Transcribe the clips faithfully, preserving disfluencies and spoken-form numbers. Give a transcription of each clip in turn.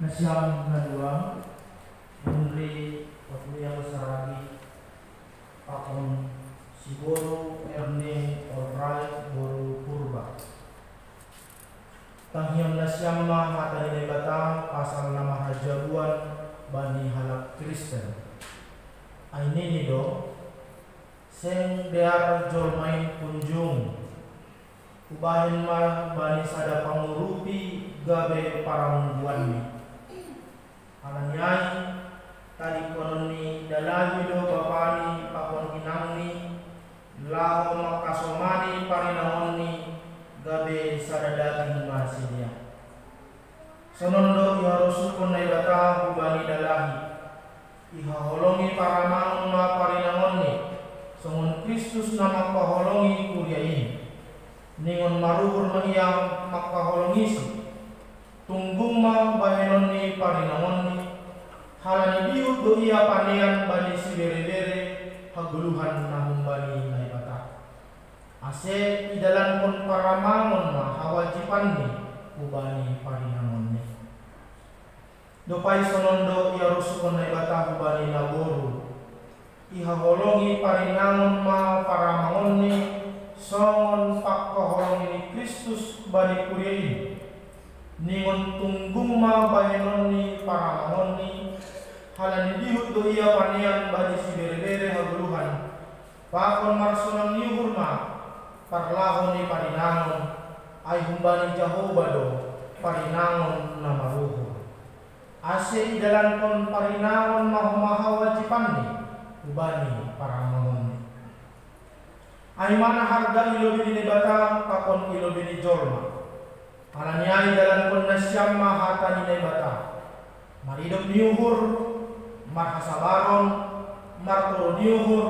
Siang na dua, Henry Otniel Saragi, pakon si boru Erne Olrai boru Purba. Tangihon nasiam ma hata ni Naibata pasal na marhajabuan bani halak Kristen. Ai nini do, seng dear jolma in punjung, hubahen ma bani sada pangurupi gabe paramungguanni. Halani ai, tadingkonon ni dalahi do bapani pakon inangni, laho mangkasomani parinangonni, gabe sada daging ma sidea. Sonon do iharosuhon Naibata hubani dalahi. Ihaholongi paramangon ma parinangonni, songon Kristus na mangkaholongi kuria in. Ningon maruhur ma ia mangkaholongisi. Tunggung ma bahenon ni parinangonni, halani dihut do ia panean bani siberebere hagoluhan na humbani Naibata. Ase idalankon paramangon ma hawajibanni hubani parinangonni. Dob ai sonon do iharosuhon Naibata hubani naboru. Ihaholongi parinangon ma paramangonni, songon pangkaholongi ni Kristus bani kuria in. Ningon tunggung ma bahenon ni paramangonni, halani dihut do ia panean bani siberebere hagoluhan. Pakon marsonon ni uhur ma parlaho ni parinangon, ai humbani Jahowa do parinangon na maruhur. Ase idalankon parinangon ma homa hawajibanni hubani paramangonni. Ai mana harga i lobei ni Naibata pakon i lobei ni jolma. Halani ai idalankon nasiam ma hata ni Naibata. Maridop ni uhur, marhasabaron, martoro ni uhur,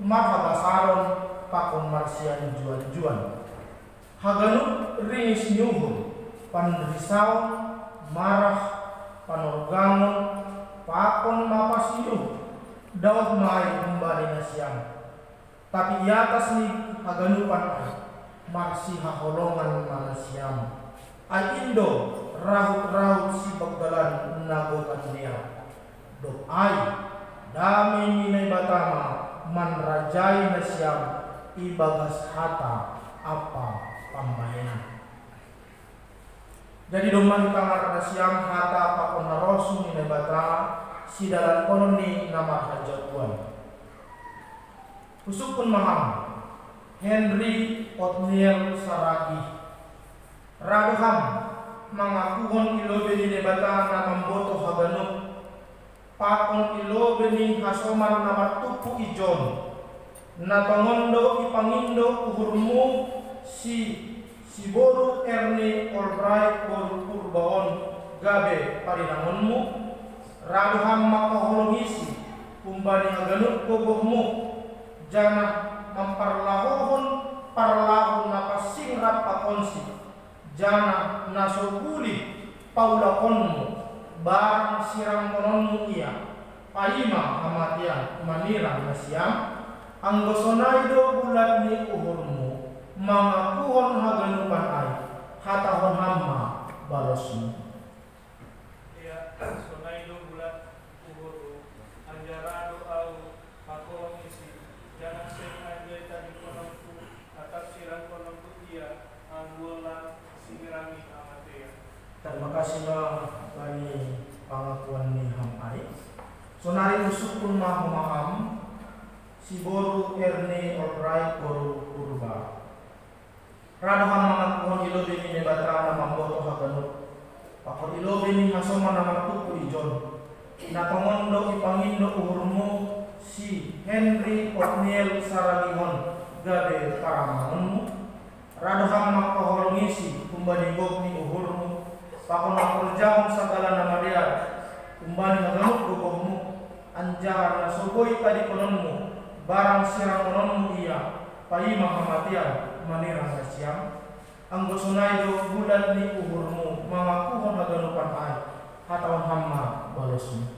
marhabasaron, pakon marsianjuanjuan. Haganup ringis ni uhur, panrisaon, marah, panorgangon, pakon mapas ni uhur, daoh ma ai humbani nasiam. Tapi i atas ni haganupan ai, marsihaholongan ma nasiam. Ai in do rahut-rahut sibanggalan na gokan dea. Dob ai, dame ni Naibata ma manrajai nasiam ibagas hata ampa pambahenan. Jadi domma hita marnasiam hata pakon na rosuh ni Naibata, sidalankonon ni na marhajabuan. Husungkun ma ham, Henry Otniel Saragi. Ra do ham mangakuhon i lobei ni Naibata na mamboto haganup, pakon i lobei ni hasoman na martumpu ijon. Na tongon do ipangindo uhurmu si, si boru Erne Olrai boru Purba on gabe parinangonmu. Ra do ham mangkaholongisi humbani haganup gogohmu, janah mamparlahohon parlahou na pansing rap pakonsi, janah na so bulih paulakonmu, barang sirangkononmu ia, paima hamatean manirang nasiam. Anggo sonai do bulat ni uhurmu mangakuhon haganupan ai, hatahon ham ma balosmu. Ia, sonai do bulat uhurhu, anjaha ra do ahu mangkaholongisi, janah seng anjai tadingkononku atap sirangkononku ia, anggo lam singirangi hamatean. Tarima kasih ma bani pangakuan ni ham ai. Sonari husungkun ma homa ham, si boru Erne Olrai boru Purba. Ra do ham mangakuhon i lobei ni Naibata na mamboto haganup, pakon i lobei ni hasoman na martumpu ijon. Na tongon do ipangindo uhurmu si Henry Otniel Saragi on gabe paramangonmu. Ra do ham mangkaholongisi humbani gok ni uhurmu, pakon mangkorjahon sagala na madear humbani haganup gogohmu, anjaha na so boi tadingkononmu, barang sirangkononmu ia, paima hamatean manirang nasiam. Anggo sonai do bulat ni uhurmu mangakuhon haganupan ai, hatahon ham ma balosmu.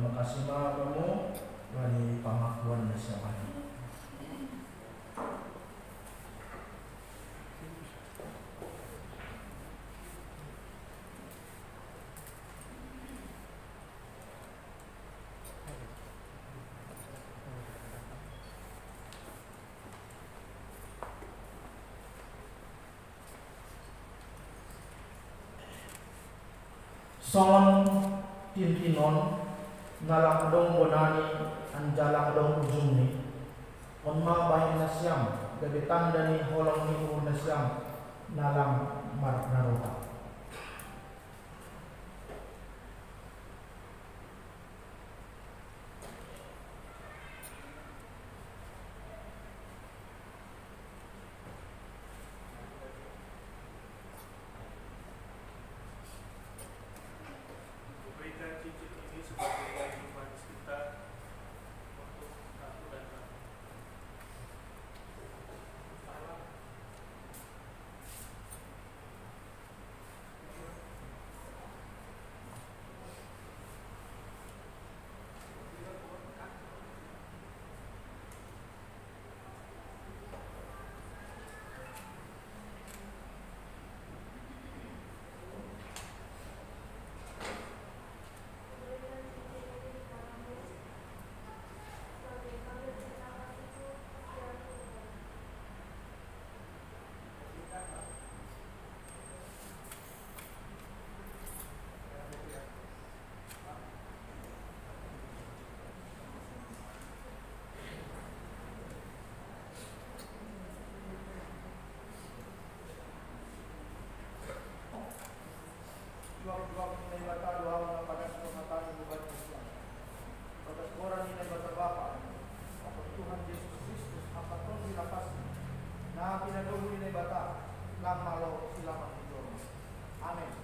Makasih ma bani pangakuan na siapa ni. Songon tintin on, na lang adong bonani anjalang adong ujungni, on ma bahen nasiam gabe tanda ni holong ni uhur nasiam na lang marnarota. Berikan cincin ini sebagai hukuman kita untuk aku dan kamu. Juak-juak ni Naibata do ahu na padas do hatami hubahen nasiam. Ibagas goran ni Naibata Bapa, pakon Tuhan Jesus Kristus, Ampa Tonduy Napansing, na pinadomu ni Naibata, lam malo silapan ni jolma. Amen.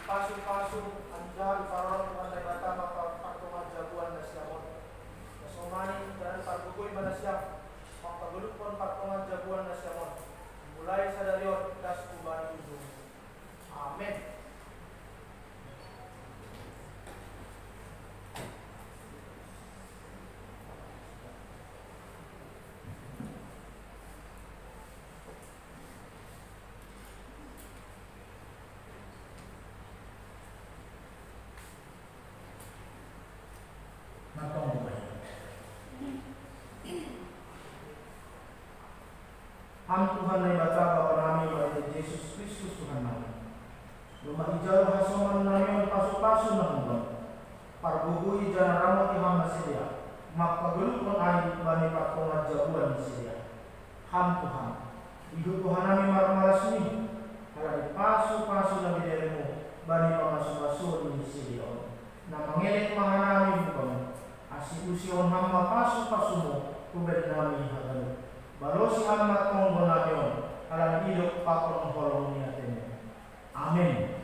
Pasu-pasu anjaha diparorot Tuhan Naibata ma pa-, partongaan jabuan nasiam on. Na songon i jala pargogoi ma nasiam, mangkagoluphon partongaan jabuan nasiam on, mulai sadari on das hubani ujung. Amen. Martonggo ma hita. Ham Tuhan Naibata Bapa nami, marhite Jesus Kristus Tuhan nami, domma ijalo hasoman nami on pasu-pasu na humbamu, pargogoi jala ramoti ham na sidea, mangkagoluphon ai bani partongaan jabuan ni sidea. Ham Tuhan, ihut do hanami marmalas nimu, halani pasu-pasu na bineremu bani pamasu-pasuon ni sidea on, na mangelek ma hanami hubamu, ase usihon ham ma pasu-pasumu hubahen nami haganup. Balosi ham ma tonggo nami on, halani didok pakon holong ni atemu. Amen.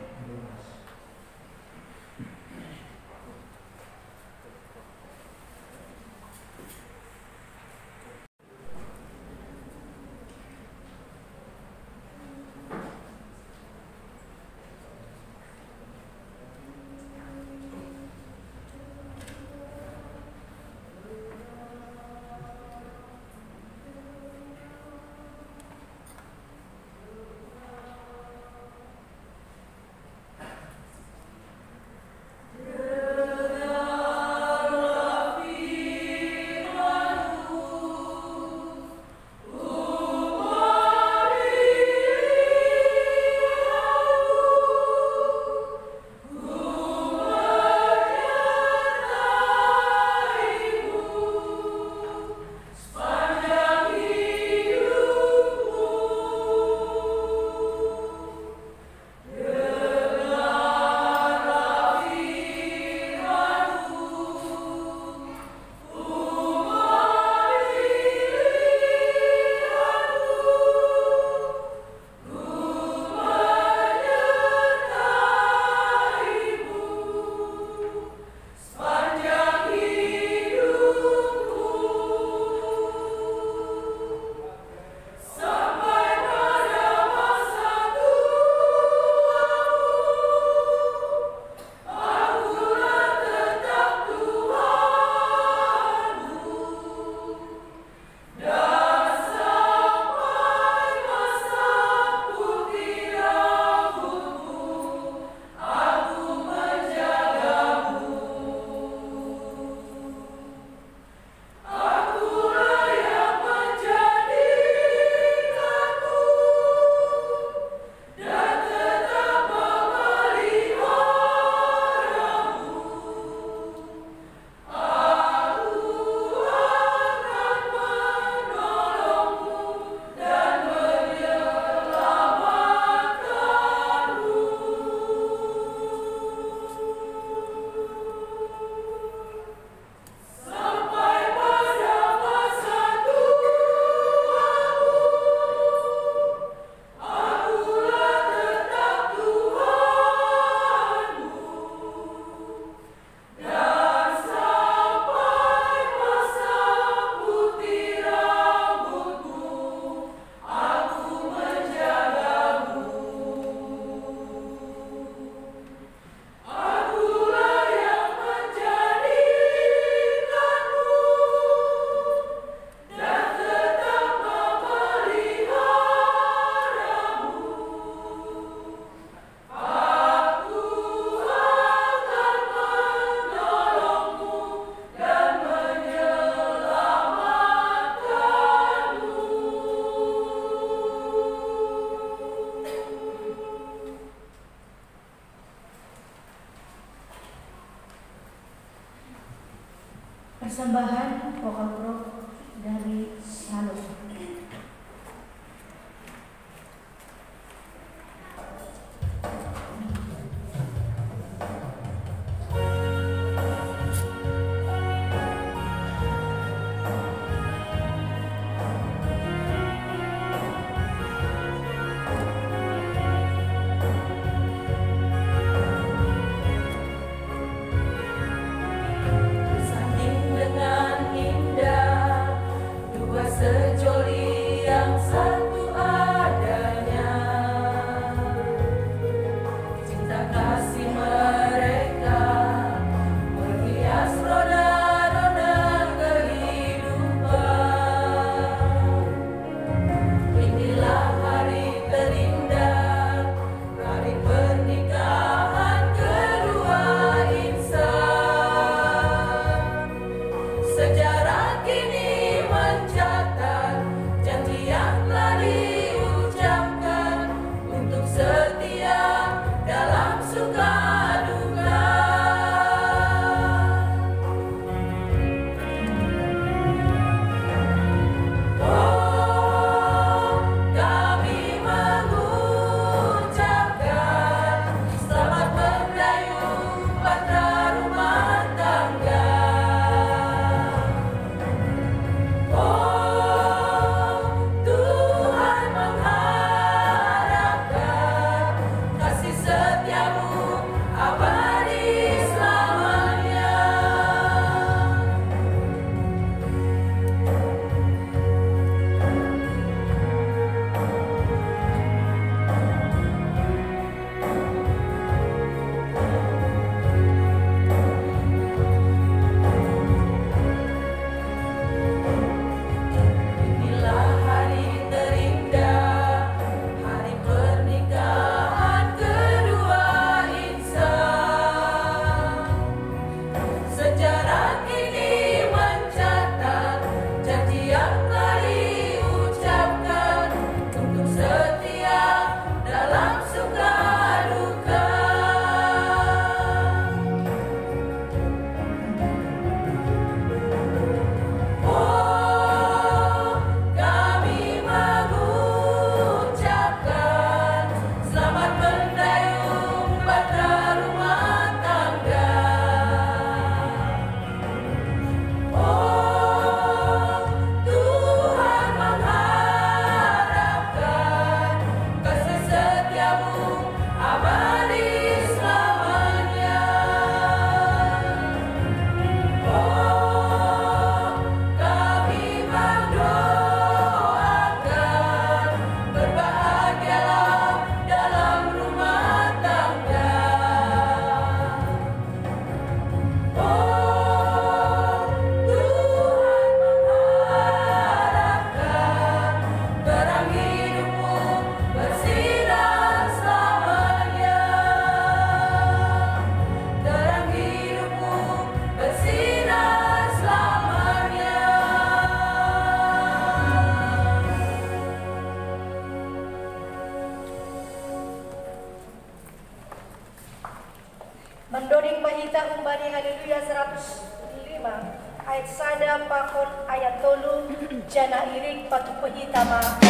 Ayat tolu, jana irik patupuhi tama.